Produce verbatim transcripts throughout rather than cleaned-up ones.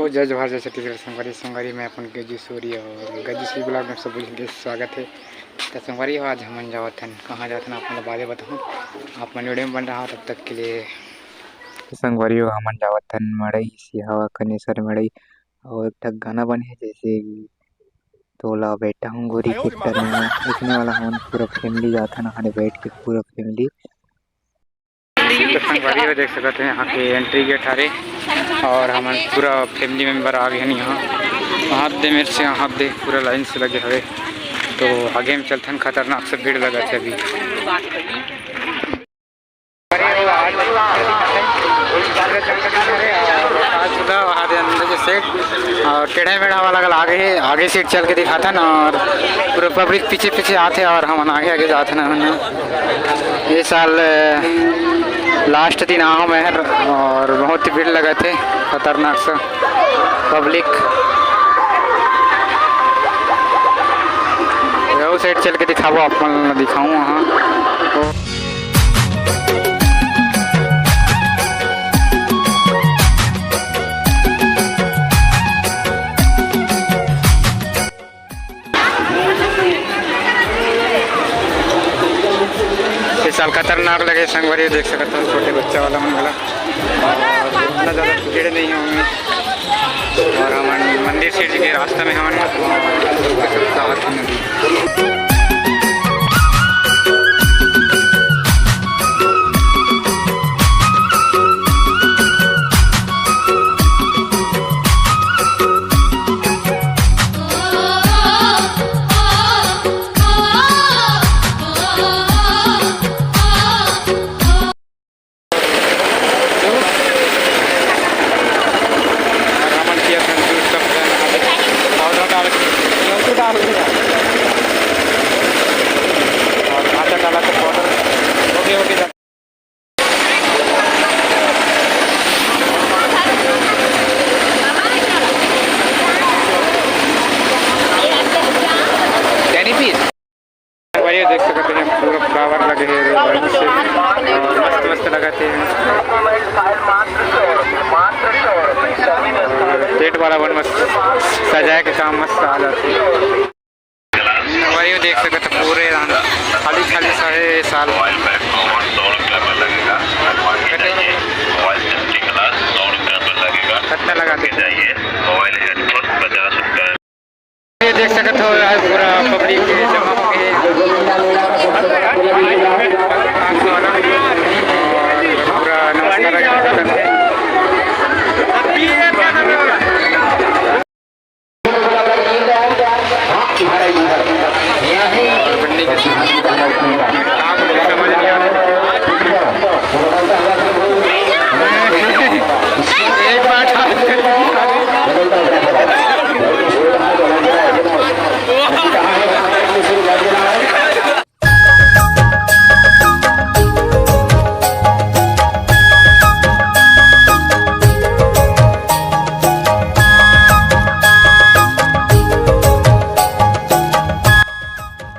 ओ, जय जोहार, जय छत्तीसगढ़ संगवारी, संगवारी, मैं अपन गज्जू सूरी और गज्जू सूरी vlog में सब लोग के स्वागत है। तो संगवारी हो, आज हमन जावत हन, कहाँ जावत हन, आप मन ला बादे बताहूँ, आप मन video में बन रहा हो, तब तक के लिए। तो संगवारी हो, हमन जावत हन मड़ई, सिहावा कनेसर मड़ई, और एक ठक गाना बने है, जैसे कि तोला बेटा हूँ गोरी के तरह, इसने वाला हमन पूरा family जात हन, हाने बैठ के पूरा family। तो संगवारी हो देख सकत हो यहाँ के entry gate हरे और हमन पूरा family member आ गए हन यहाँ। हाथ दे मेरे से, हाथ दे, पूरा line से लगे हवे। तो आगे में चलथन, खतरनाक से भीड़ लगत है अभी। आज सुधा वहाँ दे अंदर के set और टेढ़ा मेढ़ा वाला आगे, आगे seat चल के दिखाथन और पूरा public पीछे पीछे आथे और हमन आगे आगे जाथन। ये साल, अ, last दिन आए हों मैं और बहुत ही भीड़ लगत हे, खतरनाक सा public। वो side चल के दिखाबो, आप मन ला दिखाऊँ वहाँ। ये साल खतरनाक लगे संगवारी, देख सकत हो छोटे बच्चा वाला मन घला। और इतना ज़्यादा भीड़ नहीं है उनमें। और हमन मंदिर से के रास्ता में हमन। और हमन किया था juice सब जन पाउडर डाल के, नींबू डाल के और कांदा डाला के powder. Okay, okay. Danny please। भाई, देख सकते हैं, पूरा flower लगे हैं, balloon से, और मस्त, मस्त लगाते हैं। पेट वाला बन मस्त सजाए के काम मस्त आ जाते हैं। भाई, देख सकते हैं, पूरे रान खाली, खाली सा है ये साल। कितना लगाते हैं? ये देख सकत हो यार, पूरा public जमा हो गए। पूरा नमस्कार करते हैं। और बन्नी के साथ आप लोग समझ नहीं आ रहा। एक बार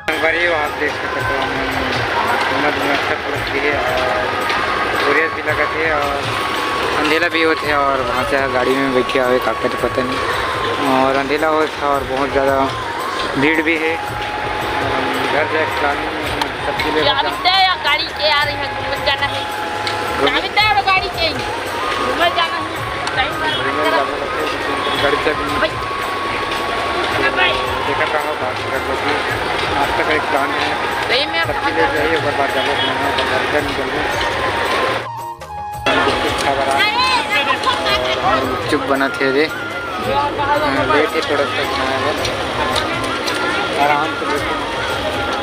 संगवारी हो, आप देख सकत हो, हमन घूमत घूमत थक लग गे हे और बोरियत भी लगत हे और अंधेला भी होत हे और भांचा गाड़ी में बैठे हवे, का करे पता नहीं, और अंधेला होत हे और बहुत ज़्यादा भीड़ भी हे। घर जाए के planning, सब्जी ले चाबी दे या गाड़ी के, यार, यहाँ घूमत जाना है। घूमत चाबी दे यार गाड़ी के, घूमत जाना है। टाइम भर घूमत जाना है, गाड़ी चाबी। भाई। देखा कहाँ बात कर लो कि नाश्ता का एक plan है। सही में सब्जी ले जाइए, ओकर बाद जाबो, ओकर बाद घर निकलबो। गुपचुप खा बर आए। गुपचुप बनत हे रे। हाँ, late हे थोड़ा सा बनाए बर। आराम से बैठे।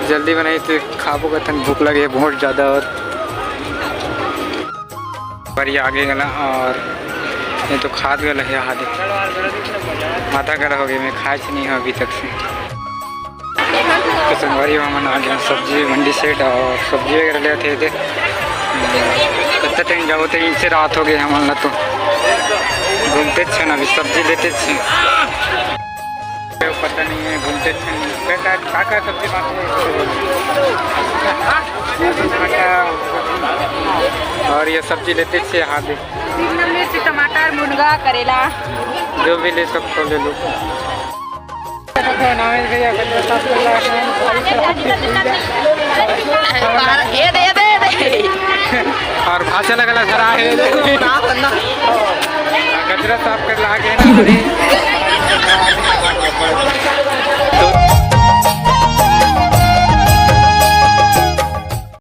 जल्दी बनाई तो खाबो कथन, भूख लगे हे बहुत ज़्यादा। और पर ये आगे गला और ये तो खात गला हे, आदे माथा गला हो गया, मैं खाए से नहीं हो अभी तक से। तो संगवारी हो, हमन आ गए सब्जी मंडी side और सब्जी वगैरह लेते थे। कितना टाइम जाबो तो इनसे रात हो गए हमन ला, तो घूमते छे ना, अभी सब्जी लेते छे। पता नहीं है, घूमते छे। का, का, का, का सब्जी बात है? और ये सब्जी लेते छे, हाँ दे। शिमला मिर्च, टमाटर, मुनगा, करेला। जो भी ले सकथो, ले लो। ये दे, ये दे, ये दे। और भाषा अलग अलग हरा है। कचरा साफ कर ला के ना, अरे।